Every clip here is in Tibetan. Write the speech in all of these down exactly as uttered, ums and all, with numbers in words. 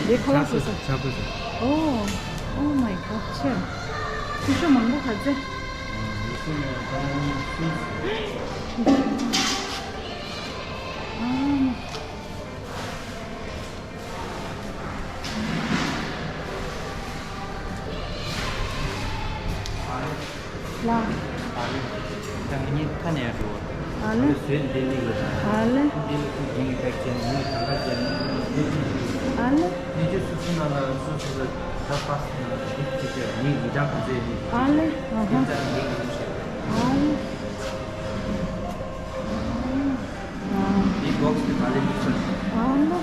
དེ་ཁ་ལག་བཟོ་ས། ཇ་བཟོ་ས། ཨོ། Oh my god, ཆེ། ཤུ་ཤུ་མང་པོ་ག་ཚད། ཨ། ལ། ཨ་ལེ། ད་ངེད་གཉིས་ཁ་ནས་ཡར་འགྲོ། ཨ་ལེ། ཨ་ལེ། བཟོས་འདི་ནི་ལ། ཨ་ལེ། འདི་ལ་ཁུ་རྒྱན་གྱི་པེག་ཅན་ནི་གང་ག་ཅན་ནི། ཨ་ལེ། ཉིན་གཅིག་སོ་སོ་ནང་ལ་སོ་སོ་ལ་ད་པ་སི་ནང་ལ་འདི་ཅི་ཅི་ཉིན་ཉིན་གྲངས་ག་ཚོད་ཡིན། ཨ་ལེ། ཨ་ཧ། ཉིན་གྲངས་ཉིན་གྱི་ཡིན་ཤག་ཨ་ལེ། འདི་བོག་སི་དེ་ག་ལེ་མི་སོན། ཨ་ལོ།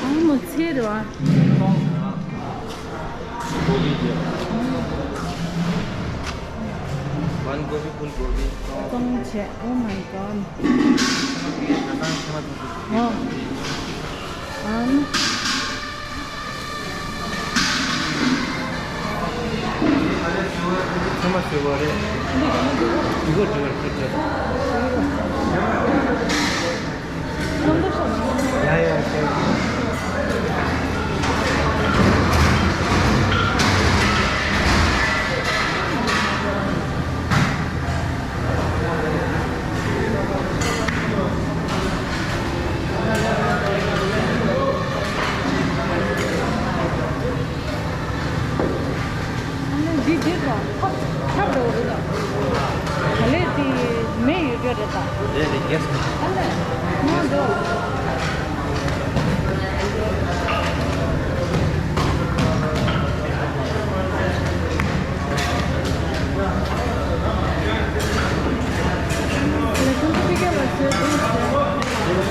ཨ་མོ་ཚེ་རེད་བ། གོ་བི་དེ། བན་གོ་བི། ཕུལ་གོ་བི། སྟོང་བྱས། Oh my god. ཨ་ལོ། ཚང་མ་བཟོས་པ་རེད། འདི་ག་ནས་འདུག་འདི་ག་འདྲ་བར་ཁྱེར་ཆེ། ཡ་ཡ་ཁྱེར། ཨ་ལེ། འདི་འདི་དང་ཐབ་ཐབ་འདྲ་བོ་རེད་ད། ག་ལེ་དེ་མེ་ཡོད་རྒྱུ་རེད་ད། རེད་རེད། གེ་སི། ཨ་ལེ། ང་འགྲོ།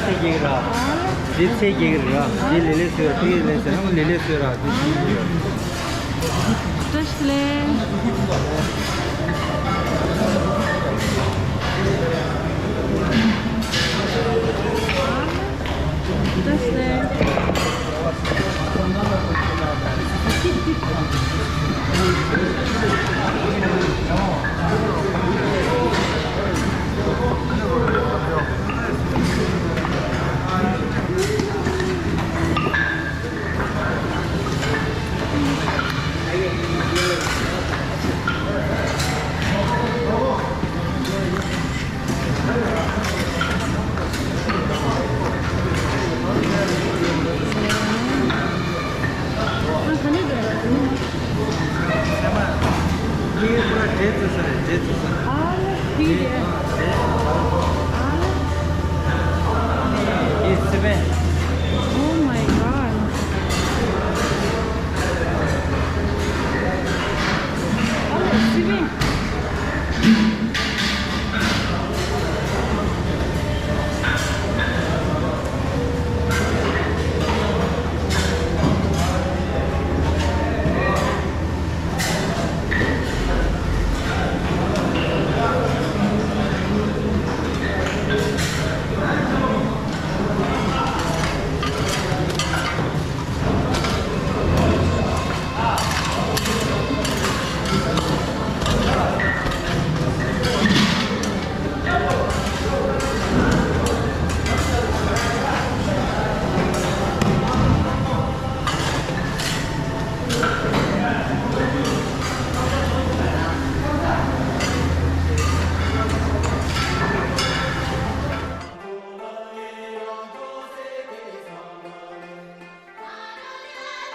ཚེ་རྒྱལ་ར། འདི་ཚེ་རྒྱལ་ར། འདི་ལེ་ལེ་བཟོས་ར། འདི་ལེ་ལེ་བཟོས་ར། འདི་ཞིག་ཡོད། བཀྲ་ཤིས་བདེ་ལེགས། བཀྲ་ཤིས་བདེ་ལེགས།